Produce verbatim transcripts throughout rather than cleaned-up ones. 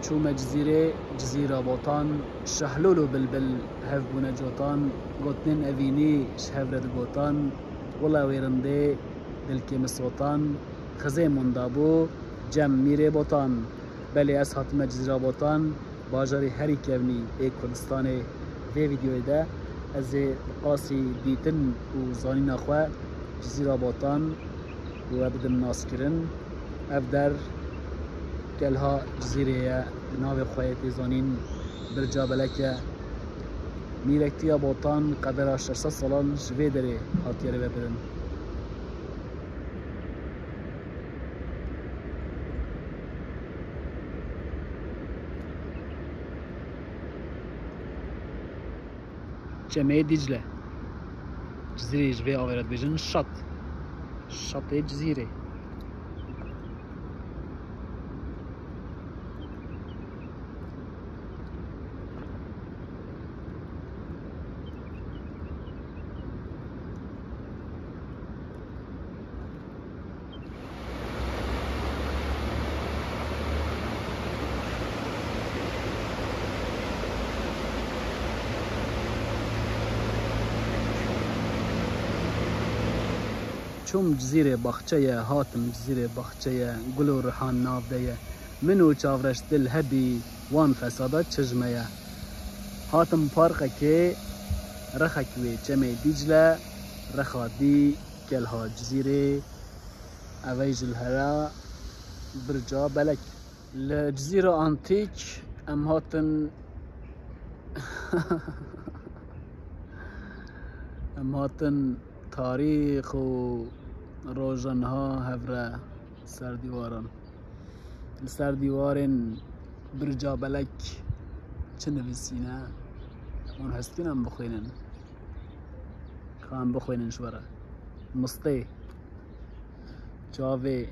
Çûme Cizîrê, Cizîra Botan, şehlûl û bilbil hev bûne cotan, gotinên evînî ji hev re digotan, wila wê rindê dilkê min sotan, xizê min dabû cem mîrê Botan. Belê ez hatime Cizîra Botan, bajarê herî kevnî ê Kurdistanê. Vê vîdeoyê de ez ê bi qasî dîtin û zanîna xwe Cizîra Botan û we bidim naskirin. Ev der Kelha Cizîrê ye, bi navê xwe yê tê zanîn Birca Belek e. Mîrektiya Botan qedera şeş sed salan ji vê derê hatiye rêvebirin. Çemê Dîcle. Cizîrê ji vê avê re dibêjin Şat. Şatê Cizîrê. Çûm Cizîrê baxçe ye, hatim Cizîrê baxçe ye, gul û rihan nav de ye. Min û çavreş dil hebî, wan fesada çi ji me ye. Hatim parqekê, rexek wê çemê Dîcle, rexa dî Kelha Cizîrê, evey ji li hera Birca Belek. Li Cizîra Antîk em hatin, em hatin tarîx û roja niha hev re ser dîwaran. Li ser dîwarên Birca Belek çi nivîsîne? Hûn hez dikin em bixwînin? Ka em bixwînin ji we re. Mistê. Çavê,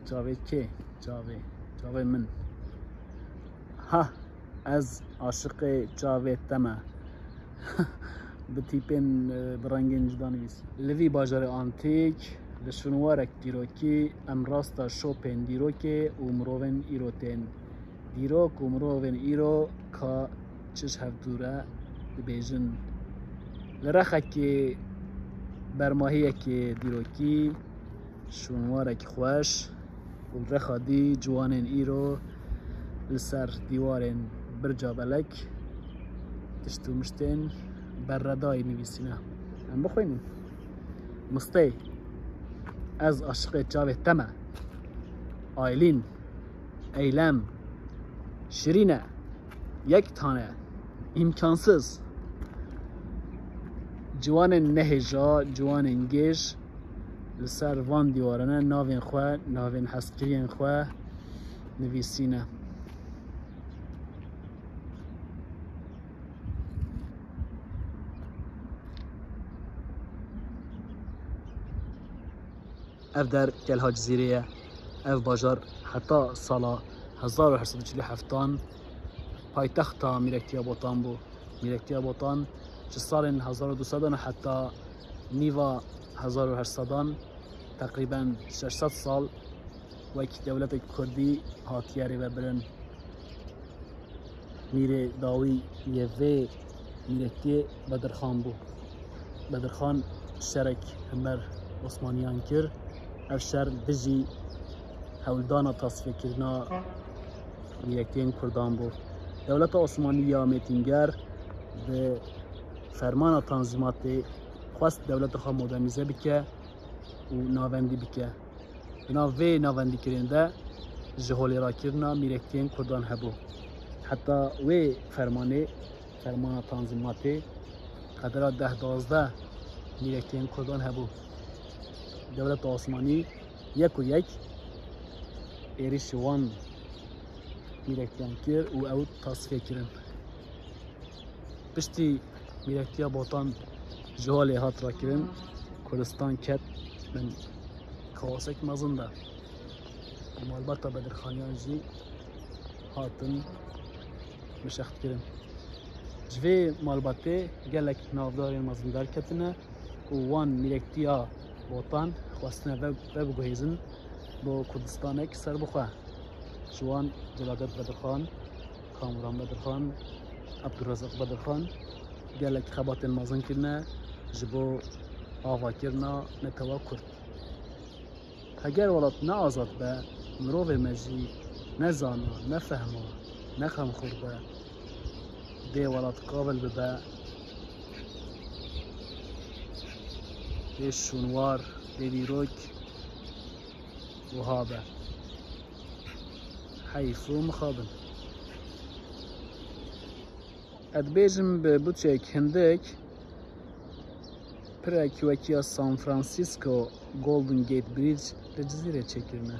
çavê kê? Çavê, çavê min. Ha, ez aşiqê çavê te me. Bi tîpên, e, bi rengên cuda nivîs. Li vî bajarê antîk, li şûnwarek dîrokî, em rasta şopên dîrokê û mirovên îro tên. Dîrok û mirovên îro ka çi ji hev dûr e, dibêjin. Li rexekê bermahiyekê dîrokî, şûnwarekî xweş û li rexa dî ciwanên îro li ser dîwarên Birca Belek tişt û miştên berredayî nivîsîne. Em bixwînin. Mistê, ez aşiqê çavê te me. Aylîn, Eylem, Şirîne, yek tane, îmkansız. Ciwanên nehêja, ciwanên gêj li ser van dîwarane navên xwe, navên hezkiriyên xwe nivîsîne. Ev der Kelha Cizîrê ye. Ev bajar heta sala hezar û heşt sed û çil û heftan paytexta Mîrektiya Botan bû. Mîrektiya Botan ji salên hezar û du sedan heta nîva hezar û heşt sedan, teqrîben şeş sed sal, wek dewletek kurdî hatiye rêvebirin. Mîrê dawî yê vê mîretiyê Bedirxan bû. Bedirxan şerek hember Osmaniyan kir. Ev şer dijî hewldana tasfiyekirina mîretiyên kurdan bû. Dewleta Osmanî ya mêtînger bi fermana tanzîmatê xwest dewleta xwe modernîze bike û navendî bike. Di nav vê navendîkirin de ji holê rakirina mîrektiyên kurdan hebû. Heta wê fermanê, fermana tanzîmatê, qedera deh duwazdeh mîrektiyên kurdan hebû. Dewleta Osmanî yek û yek êrîşî wan mîrektiyan kir û ew tasfiye kirin. Piştî mîrektiya Botan ji holê hat rakirin, Kurdistan ket bin kaosek mezin de. Malbata Bedirxaniyan jî hatin mişextkirin. Ji vê malbatê gelek navdarên mezin derketine û wan mîrektiya Botan xwestine ve-, vebiguhêzin bo Kurdistanek serbixwe. Ji wan Celadet Bedirxan, Kamuran Bedirxan, Abdurrezzaq Bedirxan gelek xebatên mezin kirine ji bo avakirina netewa Kurd. Heger welat ne azad be, mirovê me jî ne zana, ne fehma, ne xemxwar be, dê welat qabil bibe dê şûnwar, dê dîrok wiha be. Heyf û mixabin. Ez dibêjim bi budçeyek hindik pirek wekî ya San Francisco Golden Gate Bridge li Cizîrê çêkirine.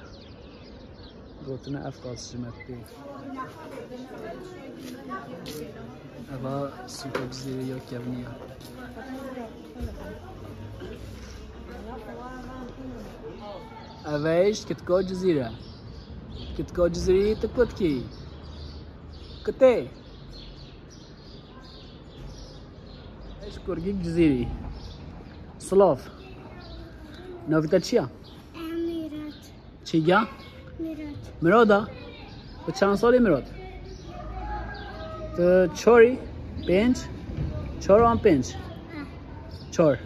Gotine ev qas ji me tê. Eva sûka Cizîrê ya kevnî ye. Eve îş kitka Cizîre. Kitka Cizîrî tu kutkî. Kitê. Eş kurgîk Cizîrî. Silav. Navî te çi ye? Mîrat. Çi ya? Mîrat. Mirada? Tu çend salî Mirad? Tu çarî? Pênc? Çar an pênc? Çar.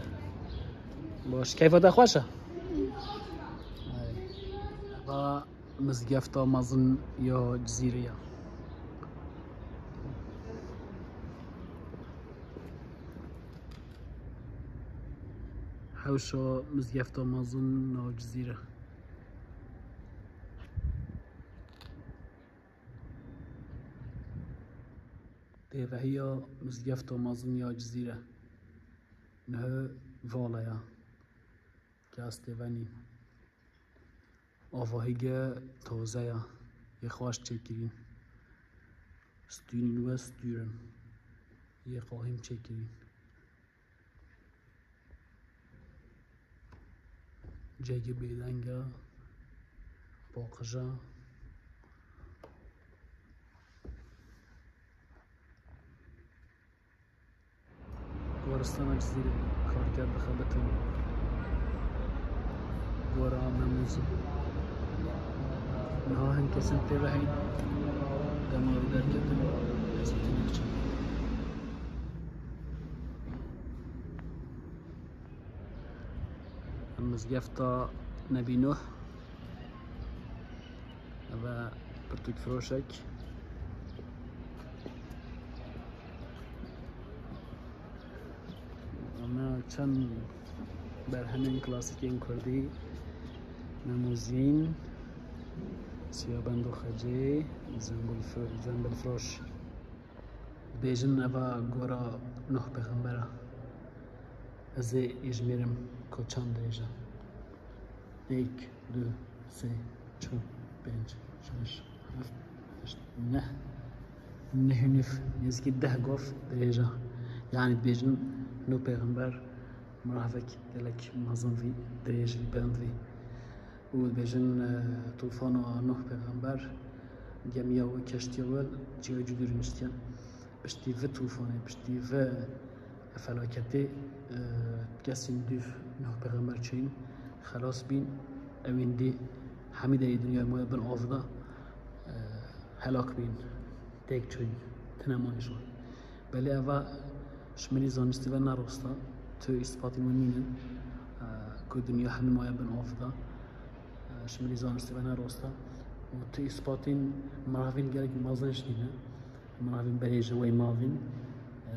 Baş. Keyfa te xweş e? Ay. Mizgefta mezin ya Cizîrê ya. Hewşa mizgefta mezin ya Cizîrê. Têvehiya mizgefta mezin ya Cizîrê. Niha vala ya. Kes têve nîn. Avahî ge taze ya, yê xweş çêkirîn. Stûnên we stûr in, yê qahîm çêkirîn. Cegî bêdeng e, paqij e. Goristana Cizîrê karker dixebitin. Gora Memûzî. Niha hin kesin tê ve heyn. Dema wî derketin, ez ê tenê biçim. Mizgefta Nebî Nuh. Eve pirtûkfiroşek. Eve çend berhemên klasîkên kurdî, Memûzîn, Siyabend û Xecê, Zembul fir-, Zembilfiroş. Bêjin eva gora Nuh pêxember e. Ez ê êjmêrim ku çend dirêj e. Êk, du, sê, çar, pênc, şeş, heft, heşt, neh. Neh û nîv, nêzîkî deh gav dirêj e. Yanî dibêjin Nuh pêxember mirovek gelek mezin vî, dirêj vî, bilind vî. Û dibêjin, e, tûfana Nuh pêxember, gemiya wî, keştiya wî Çiyayê Cûdî rûniştiye. Piştî vî tûfanê, piştî vî felaketê, e, kesên dûv Nuh pêxember çûyîn, xelas bîn, ewên dî hemî derê dinyayê maye bin av de, e, helak bîn, têk çûyîn, tune mayî ji wan. Belê eva ji mirî zanistî ve ne rast e. Tu îspatên wî nînin, e, ku dinya hemî maye bin av de. E, ji mirî zanistî ve ne rast e. Û tu îspatên mirovên gelek mezin jî nîne. Mirovên berê ji wê mavîn, e,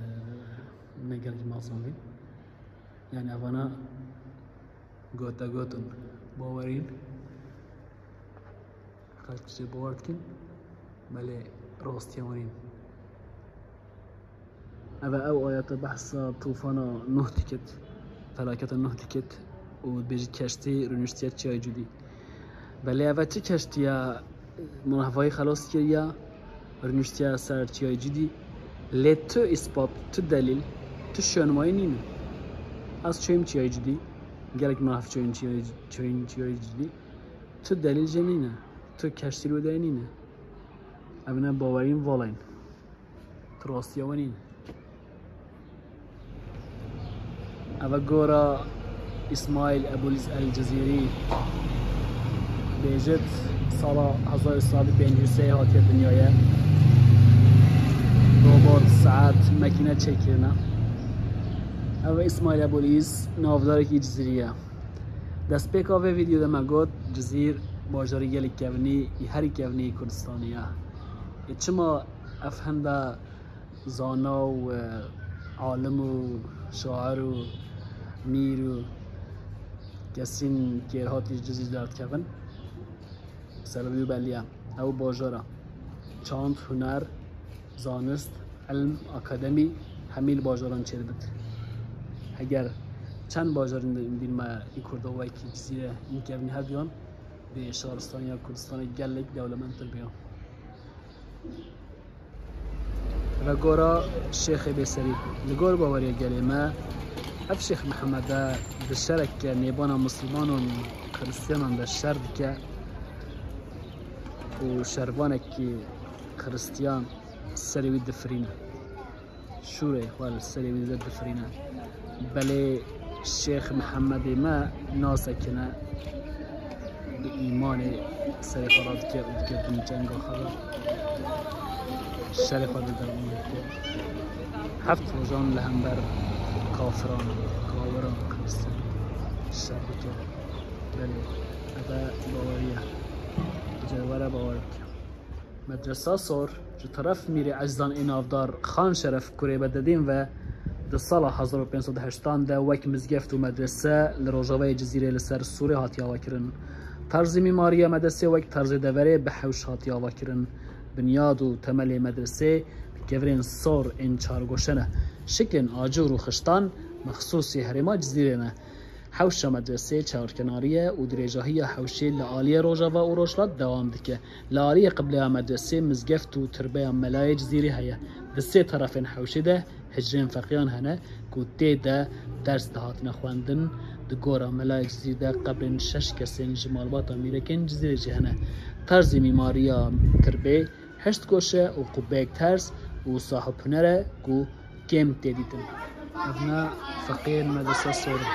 ne gelek mezin bîn. Yani evana gote gotin, bawerîn. Xelk jê bawer dikin, belê rastiye wan in. Eve ew ayete behsa tûfana Nuh dikit, felaketa Nuh dikit û dibêjit keştî rûniştiye Çiyayê Cûdî. Belê eve çi keştî ye? Mirovahî xelas kiriye, rûniştiye ser Çiyayê Cûdî. Lê tu îspat, tu delîl, tu şonmayî nîne. Ez çûyim Çiyayê Cûdî, gelek mirov çûyîn Çiyayê, çûyîn Çiyayê Cûdî. Tu delîl jê nîne. Tu keştî li wê derê nîne. Ev ne bawerîn vala in. Tu rastiya we nîne. Ev e gora Îsmaîl Ebûl El Cezîrî. Bêjit sala hezar û sê sed û pêncî û sê hatiye dinyayê. Bor saet mekîne çêkirine. Ev Îsmaîl Ebûlîs, navdarekî Cizîrî ye. Destpêka vê vîdeo de me got, Cizîr bajarî gelek kevnî, î herî kevnî Kurdistanê ye. Ê çima ev hende zana û, e, alim û şair û mîr û kesîn kêrhatî ji Cizîr derdikevin? Sebebî wî belî ye. Ew bajara çand, huner, zanist, ilm, akademî hemî li bajaran çêdibit. Heger çend bajarên din me î Kurda wekî Cizîrê înkevnî hebiyan, vê şaristaniya Kurdistanê gelek dewlemendtir biyan. Vegora Şêxê Bêserî. Li gor baweriya gelê me, ev Şêx Mihemed e, di şereke nêbana Misliman û Xiristiyanan de şer dike û şervanekî Xiristiyan serê wî difirîne. Şûrê xwe li serê wî dide difirîne. Belê Şêx Mihemedê me nasekine, bi îmanê serê xwe radike û dike bin cenga xwe ve. Şerê xwe dide dewam dike. Heft rojan li hember kafiran, kawiran, Xiristiyan şer dike. Belê, ev e baweriye. Cewere bawer bike. Medresa Sor, ji teref Mîrê Ezîzan ê navdar Xan Şeref Kurê Bededîn ve di sala hezar û pênc sed û heyştan de wek mizgeft û medrese li rojavayê Cizîrê li ser sûrê hatiye avakirin. Tarzê mîmariya medresê wek tarzê deverê bi hewş hatiye avakirin. Binyad û temelê medresê bi kevirên sor ên çargoşe ne. Şiklên acûr û xiştan mexsûsî herêma Cizîrê ne. Hewşa medresê çarkenarî ye û dirêjahiya hewşê li aliyê rojava û rojhilat dewam dike. Li aliyê qibleya medresê mizgeft û tirbeya Melayê Cizîrî heye. Di sê terefên hewşê de hicrên feqîyan hene ku tê de ders dihatine xwendin. Di gora Melayê Cizîrî de qebrên şeş kesên ji malbata mîrekên Cizîrê jî hene. Tarzê mîmariya tirbê heşt goşe û qubbeyek terz û sahib huner e ku kêm tê dîtin. Ev ne feqiyên Medresa Sor in.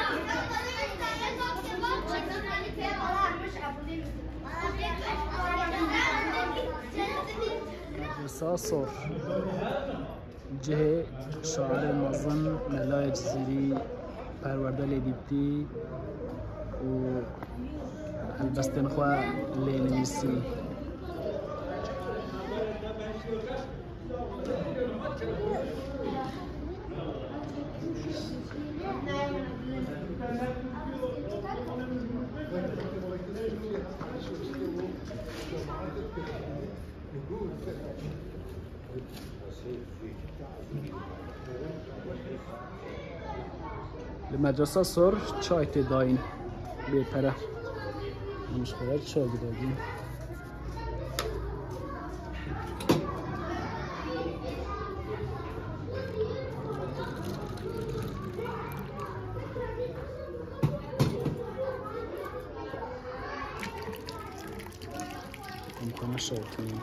Medresa Sor. Cihê şairê mezin Melayê Cizîrî perwerde lê dîtî û helbestên xwe lê nivîsî. Li Medresa Sor çay tê dayîn bê pere. Em ji xwe re çay bidagîn. Em xwe neşewitînin.